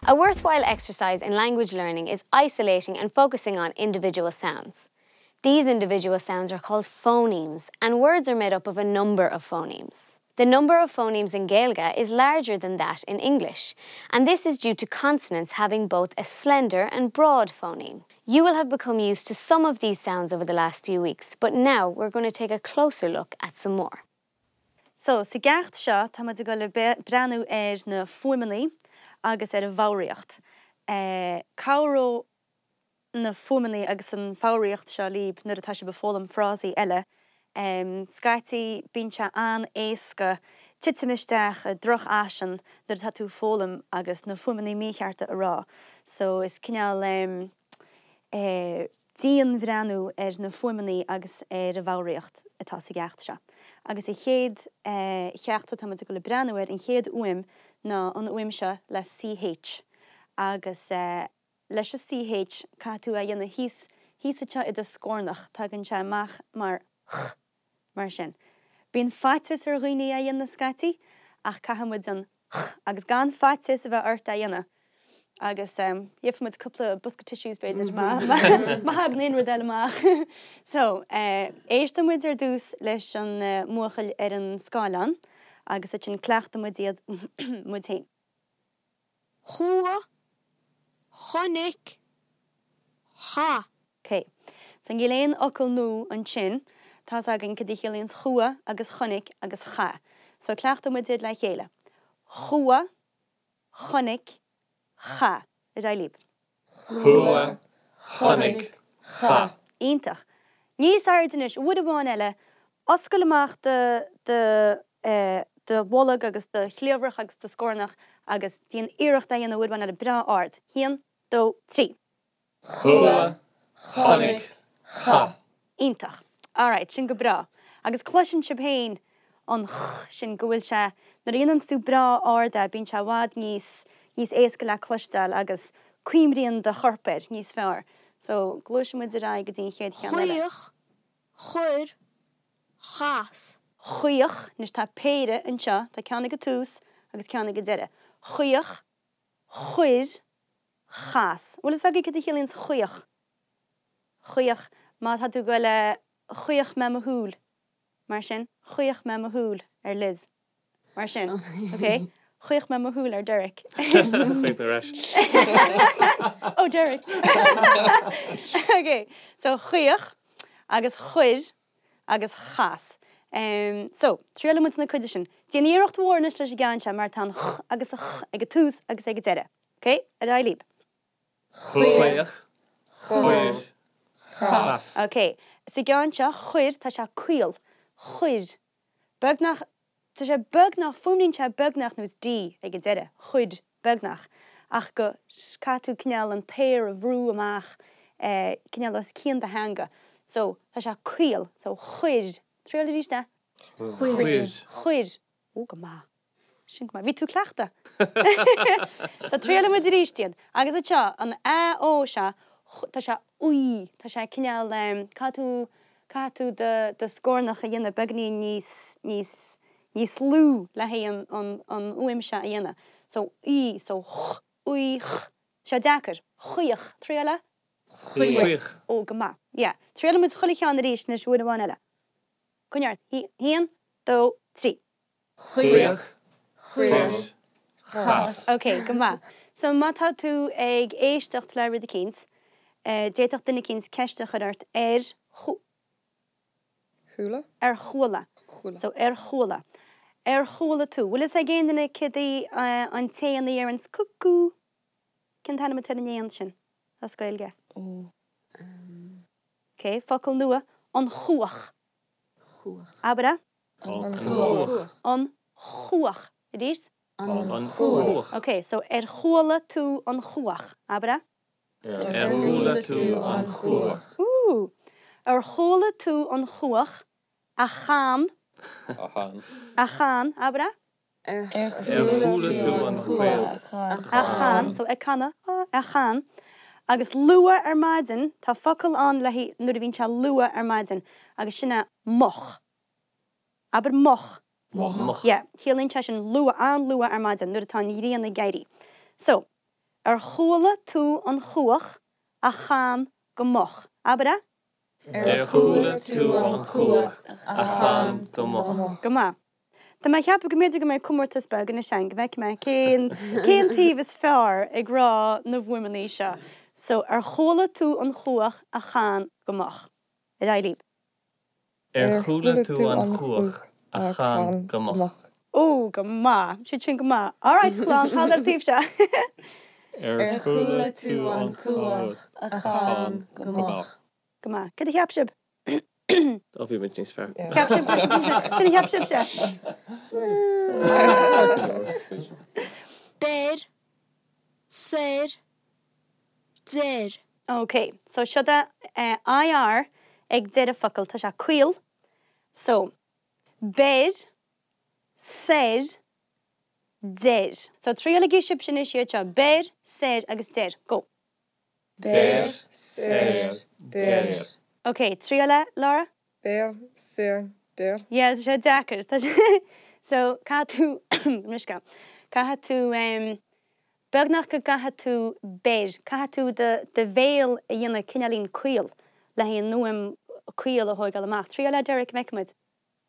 A worthwhile exercise in language learning is isolating and focusing on individual sounds. These individual sounds are called phonemes, and words are made up of a number of phonemes. The number of phonemes in Gaeilge is larger than that in English, and this is due to consonants having both a slender and broad phoneme. You will have become used to some of these sounds over the last few weeks, but now we're going to take a closer look at some more. So, sa gceacht seo, tá muid ag dul a breathnú ar na fuaimeanna agus ar an bhfoghraíocht. Cabhróidh na fuaimeanna agus an foghraíocht seo libh nuair atá sibh ag foghlaim frásaí eile. Scaití, bíonn sé an-éasca titim isteach i drochfhaisean nuair atá tú ag foghlaim agus na fuaimeanna míchearta a rá. So, is cineál dianbhreathnú ar na fuaimeanna agus ar an bhfoghraíocht atá sa gceacht seo. Agus an chéad cheacht atá muid ag dul a breathnú air, an chéad fhuaim, ná an fhuaim seo le CH. Agus leis an CH, caithfidh tú é a dhéanamh thíos, thíos anseo i do scornach, tagann sé amach mar ch, mar sin. Bíonn faitíos ar dhaoine é a dhéanamh scaití, ach caithfidh muid an ch agus gan faitíos a bheith ort é a dhéanamh. Agus gheobhaidh muid cúpla bosca tissues b'fhéidir má má thagann aon rud eile amach. So, éistfidh muid ar dtús leis an mbuachaill ar an scáileán agus ansin cleachtfaidh muid iad muid féin. Chuaigh, chonaic, chaith. Ok. So níl aon fhocal nua ansin. Tá's againn cad a chiallaíonns chuaigh agus chonaic agus chaith. So cleachtfaidh muid iad le chéile. Chuaigh, chonaic, chaith. Ar aghaidh libh. Chuaigh, chonaic, chaith. Iontach. Níos airde anois, uair amháin eile. Oscail amach do, do, eh, do bholg agus do chliabhrach agus do scornach agus déan iarracht é a dhéanamh uair amháin eile breá ard. Haon, dó, trí. Chuaigh, chonaic, chaith. Iontach. Alright, sin go breá. Agus cloiseann sibh féin an ch sin, go bhfuil sé, nuair a dhéananns tú breá ard é, bíonn sé i bhfad níos, níos éasca le cloisteáil agus cuimríonn do chorp air níos fearr. So, gluaisfidh muid ar aghaidh go dtí an chéad cheann eile. Chuaigh, chuir, chas. Chuaigh, anois tá péire anseo, tá ceann ag an tús agus ceann ag an deireadh. Chuaigh, chuir, chas. Bhfuil fhios agaibh cad a chiallaíonns chaoch? Chaoch, má tá tú ag goil a, chaoch mé mo shúil. Mar sin, chaoch mé mo shúil ar Liz. Mar sin, ok? Chaoch mé mo shúil ar Derek. Chaoch mé ar ais. Oh, Derek! Ok, so chaoch agus chuir agus chas. So, triailfidh muid na cuid sin. Déan iarracht mhór anois leis an gceann seo mar tá an ch agus an ch ag an tús agus ag an deireadh. Ok? Ar aghaidh libh. Chaoch, chuir, chas. Ok. Sa gceann seo, chuir, tá sé caol. Chuir. Beagnach, tá sé beagnach, fuaimníonn sé beagnach nós D ag an deireadh. Chuir. Beagnach. Ach go, caithfidh tú cineál an t-aer a bhrú amach, cineál os cionn do theanga. So, tá sé caol. So, chuir. Triail arís é. Chuir. Chuir. Ó, go maith. Sin go maith. Bhí tú ag cleachtadh. So, triailfidh muid arís iad. Agus anseo, an A, O seo, tá sé uí, tá sé cineál, caithfidh tú, caithfidh tú do, do scornach a dhéanamh beagainín níos, níos, níos lú le haghaidh an, an, an fhuaim seo a dhéanamh. So, í, so, ch, í, ch. Seo deacair. Chaoch. Triail é. Chaoch. Ó, go maith. Yeah. Triailfidh muid chuile cheann arís anois uair amháin eile. Coinnigh ort. Haon, dó, trí. Chaoch, chuir, chas. Ok, go maith. So má tá tú ag éisteacht le rud eicínt, d'fhéadfadh duine eicínt ceist a chur ort ar chu. Chuala? Ar chuala. Chuala. So ar chuala. Ar chuala tú. Bhfuil fhios ag aon duine céard í an t-éan a dhéaranns cucú? Cén t-ainm atá ar an éan sin as Gaeilge? Ó, ehm. Ok, focal nua, an chuach. Chuach. Abair é. An chuach. An chuach. Arís. An chuach. Ok, so ar chuala tú an chuach? Abair é. Ar chuala tú an chuach? Ooh. Ar chuala tú an chuach a chan? A chan. A chan, abair é. Ar Ar chuala tú an chuach? A chan, so ag canadh, a chan. Agus luath ar maidin, tá focal ann le haghaidh nuair a bhíonn sé luath ar maidin, agus sin é moch. Abair moch. Moch. Yeah, ciallaíonn sé sin luath, an-luath ar maidin, nuair atá an ghrian ag éirí. So, Ar chuala tú an chuach a chan go moch? Abair é. Ar chuala tú an chuach a chan go moch? Go maith. Tá mé ag ceapadh go mb'fhéidir go mbeidh comórtas beag anois ann go bhfeicfidh mé cén cén taobh is fearr ag rá na bhfuaimeanna seo. So, ar chuala tú an chuach a chan go moch? Ar aghaidh libh. Ar chuala tú an chuach a chan go moch? Ó, go maith. Siad sin go maith. Alright, chlann, thall ar an taobh seo. Ar chuala tú an chuach a chan go moch? Go maith. Cad a cheap sibh? Ó, bhí muid níos fearr. Cheap sibh, cad a cheap sibhse? Beir, soir, deir. Ok, so siod é IR ag deireadh focal, tá sé caol. So, beir, soir, deir. So triailigí sibhse anois iad seo, beir, soir agus deir. Go. Beir, soir, deir. Ok, triail é, Laura. Beir, soir, deir. Yeah, tá sé deacair. Tá sé So, caithfidh tú, anois go, caithfidh tú em, beagnach go gcaithfidh tú beir, caithfidh tú do do bhéal a dhéanamh cineáilín caol le haghaidh an fhuaim caol a thóigeáil amach. Triail é, Derek, go bhfeicfidh muid.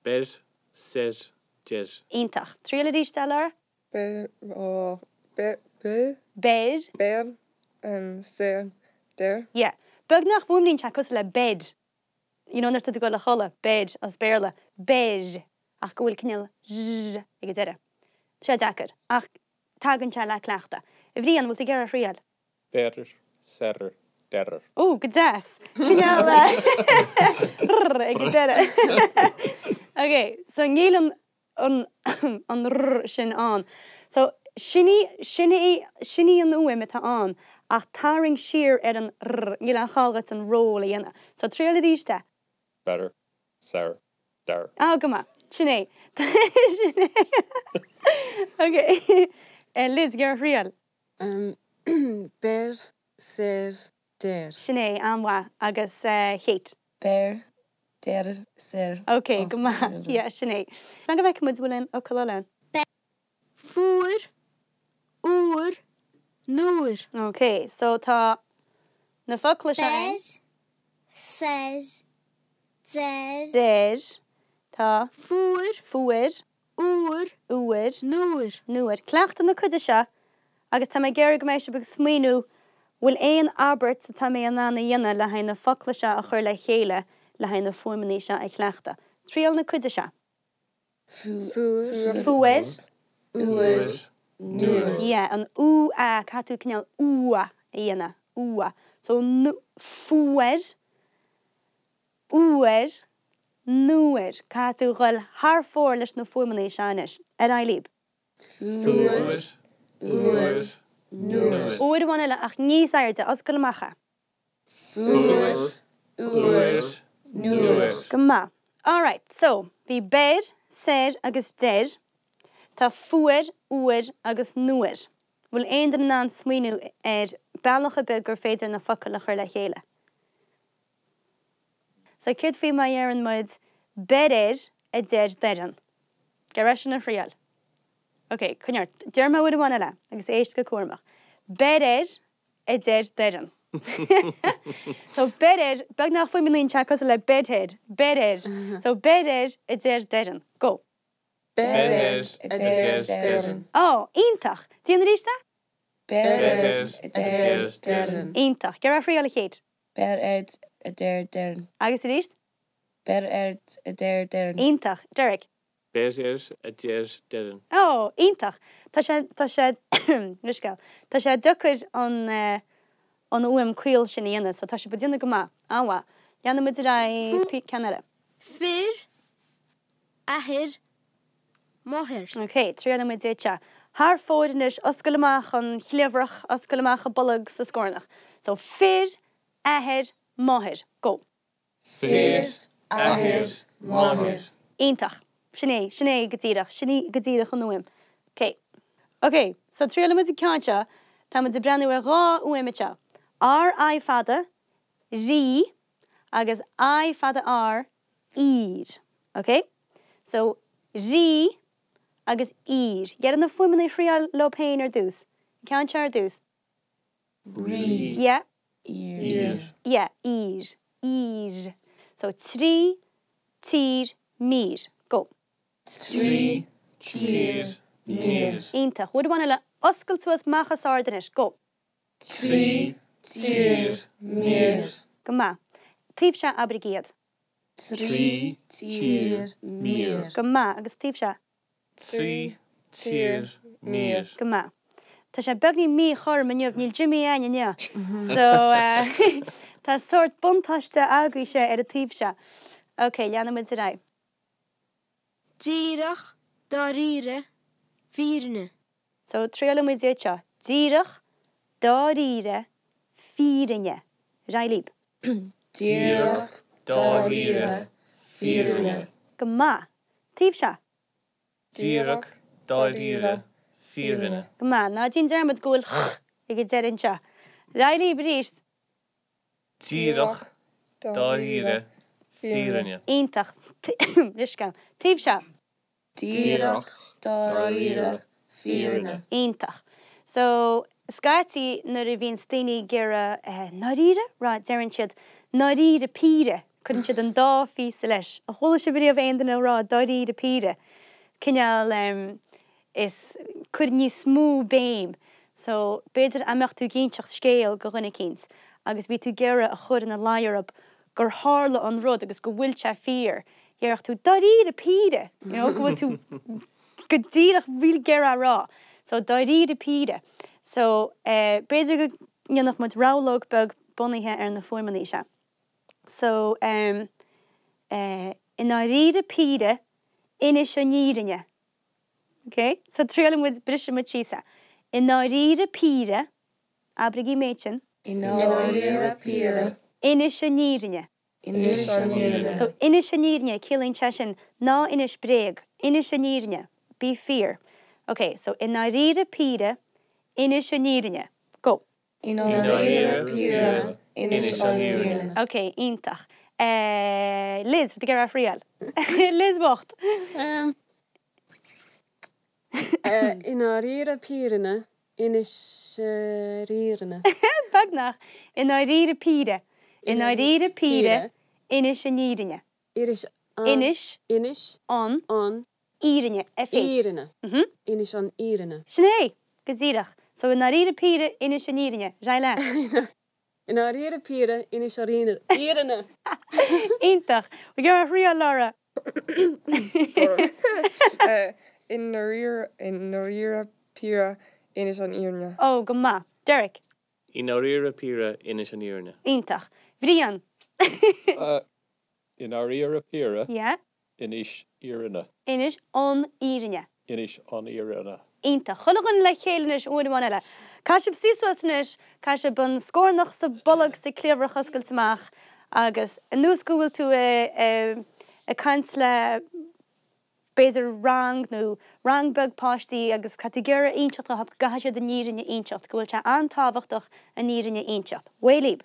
Beir, soir, deir. Iontach. Triail arís é, Laura. Beir, ó, beir, beir. Beir. Beir, em, soir, deir. Yeah. Beagnach fuaimníonn sé cosúil le bed. You know nuair atá tú ag dul a chodladh, bed as Béarla, beir, ach go bhfuil cineál r ag an deireadh. Tá sé deacair, ach tagann sé le cleachtadh. A Bhriain, bhfuil tú ag iarraidh a thriail? Beir, soir, deir. Ó, go deas! Cineál r ag an deireadh. Ok, so níl an an an r sin ann. So, sin í, sin í, sin í an fhuaim atá ann ach tarraing siar ar an r, níl aon chall dhuit an roll a dhéanamh. So, triail arís é. Beir, soir, deir. Ah, go maith. Sin é. Sin é. Ok. Liz, ag iarraidh a thriail? Beir, soir, deir. Sin é, an-mhaith. Agus Kate? Beir, deir, soir. Ok, go maith. Yeah, sin é. Fan go bhfeicfidh muid bhfuil aon fhocal eile ann. Beir, fuair, uair, nuair. Ok, so tá na focla seo ann. Beir, soir, deir. Deir. Tá. Fuair. Fuair. uair, uair, nuair. nuair. Cleachtadh na cuide seo agus tá mé ag iarraidh go mbeidh sibh ag smaoineamh bhfuil aon abairt atá mé in ann a dhéanamh le haghaidh na focla seo a chur le chéile le haghaidh na fuaimeanna seo a chleachtadh. Triail na cuide seo. Fuair. Fuair. Uair. Nuair. Yeah, an ú a, caithfidh tú cineál ua a dhéanamh, ua. So, nu, fuair. uair, nuair. Caithfidh tú dhul thar fóir leis na fuaimeanna seo anois. Ar aghaidh libh. Fuair, uair, nuair. Uair amháin eile ach níos airde, oscail amach é. Fuair, uair, nuair. Go maith. Alright, so, bhí beir, soir agus deir. Tá fuair, uair agus nuair. Bhfuil aon duine in ann smaoineamh ar bealach ar bith gur féidir na focail a chur le chéile? So céard faoi má dheireann muid beir air a deir Doireann? Ag iarraidh sin a thriail. Ok, coinnigh ort. Déarfaidh mé uair amháin eile agus éist go cúramach. Beir air a deir Doireann. So beir air, beagnach fuaimníonn sé cosúil le bedhead, beir air. So beir air a deir Doireann. Go. Beir air a deir Doireann. Ó, iontach! Déan arís é? Beir air a deir Doireann. Iontach. Ag iarraidh a thriail a Kate. Beir air a deir Doireann. Agus arís. Beir air a deir Doireann. Iontach. Derek. Beir air a deir Doireann. Ó, iontach. Tá sé, tá sé, leithscéal. Tá sé deacair an, an fhuaim caol sin a dhéanamh, so tá sibh ag déanamh go maith. An-mhaith. Leanfaidh muid ar aghaidh, ceann eile. Fir, athair, máthair. Ok, triailfidh muid iad seo. Thar fóir anois, oscail amach an chliabhrach, oscail amach an bolg sa scornach. So, fir, athair, máthair. Go. Fir, athair, máthair. Iontach. Sin é, sin é go díreach, sin í go díreach an fhuaim. Ok. Ok, so triailfidh muid an ceann seo. Tá muid ag breathnú ar dhá fhuaim anseo. R, I fada, rí, agus I fada R, ír. Ok? So, rí agus ír. Ag iarraidh na fuaimeanna a thriail leo féin ar dtús. An ceann seo ar dtús. Rí. Yeah. Ír. Yeah, ír. Ír. So, trí, tír, mír. Go. Trí, tír, mír. Iontach. Uair amháin eile, oscail suas amach os ard anois. Go. Trí, tír, mír. Go maith. Taobh seo, abraigí iad. Trí, tír, mír. Go maith. Agus taobh seo. Trí, tír, mír. Go maith. Tá sé beagnín míchothrom inniu, níl Jimmy againn inniu. So, tá sórt buntáiste agaibhse ar an taobh seo. Ok, leanfaidh muid ar aghaidh. Díreach, dáiríre, fírinne. So, triailfidh muid iad seo. Díreach, dáiríre, fírinne. Ar aghaidh libh. Díreach, dáiríre, fírinne. Go maith. Taobh seo. Díreach, dáiríre, fírinne. Go maith. Ná déan dearmad go bhfuil ch ag an deireadh anseo. Ar aghaidh libh arís. Díreach, dáiríre, fírinne. Iontach. Leithscéal. Taobh seo. Díreach, dáiríre, fírinne. Iontach. So, scaití nuair a bhíonns daoine ag iarraidh i ndáiríre a rá deireann siad ndáiríre píre, cuireann siad an dá phíosa leis. Ar chuala sibh riamh aon duine ag rá dáiríre píre? Cineál em is cur níos mó béim. So, b'fhéidir a mbeadh tú ag inseacht scéal go dhuine eicínt agus bhí tú ag iarraidh a chur ina luí orthu gur tharla an rud agus go bhfuil sé fíor, dhéarfadh tú dáiríre píre, you know, go bhfuil tú go díreach really ag iarraidh a rá. So, dáiríre píre. So, eh, b'fhéidir go ndéanfadh muid rabhlóg beag bunaithe ar na fuaimeanna seo. So, em, eh, i ndáiríre píre, inis an fhírinne. Ok? So, triailfidh muid, brisfidh muid síos é. I ndáiríre píre, abraigí an méid sin. I ndáiríre píre. Inis an fhírinne. Inis an fhírinne. So, inis an fhírinne, ciallaíonn sé sin, ná inis bréag, inis an fhírinne, bí fíor. Ok, so, i ndáiríre píre, inis an fhírinne. Go. I ndáiríre píre, inis an fhírinne. Ok, iontach. Liz, bhfuil tú ag iarraidh a thriail? Liz bhocht! I ndáiríre pírinne, inis fhírinne. Beagnach. I ndáiríre píre. I ndáiríre píre, inis an fhírinne. Iris an. Inis. Inis. An. An. Fhírinne. FH. Fhírinne. Inis an fhírinne. Sin é! Go díreach. So i ndáiríre píre, inis an fhírinne. Ar aghaidh leat. I ndáiríre píre, inis an fhírinne. Iontach. Bhfuil tú ag iarraidh a thriail, Laura? I ndáiríre, i ndáiríre píre, inis an fhírinne. Ó, go maith. Derek? I ndáiríre píre, inis an fhírinne. Iontach. Brian? I ndáiríre píre, Yeah. inis fhírinne. Inis an fhírinne. Inis an fhírinne. Iontach. Chuile dhuine le chéile anois uair amháin eile. Caithfidh sibh suí suas anois, caithfidh sibh an scornach 's an bolg 's an cliabhrach a oscailt amach agus ar nós go bhfuil tú ag caint le b'fhéidir rang nó rang beag páistí agus tá tú ag iarraidh a inseacht dóibh go gcaithfidh siad an fhírinne a inseacht, go bhfuil sé an-tábhachtach an fhírinne a inseacht. Away libh!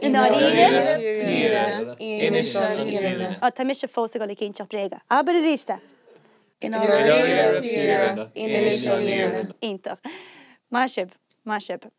I ndáiríre píre, inis an fhírinne. Á, tá mise fós ag dul ag inseacht bréaga. Abair arís é! I ndáiríre píre, inis an fhírinne. Iontach. Maith sibh. Maith sibh.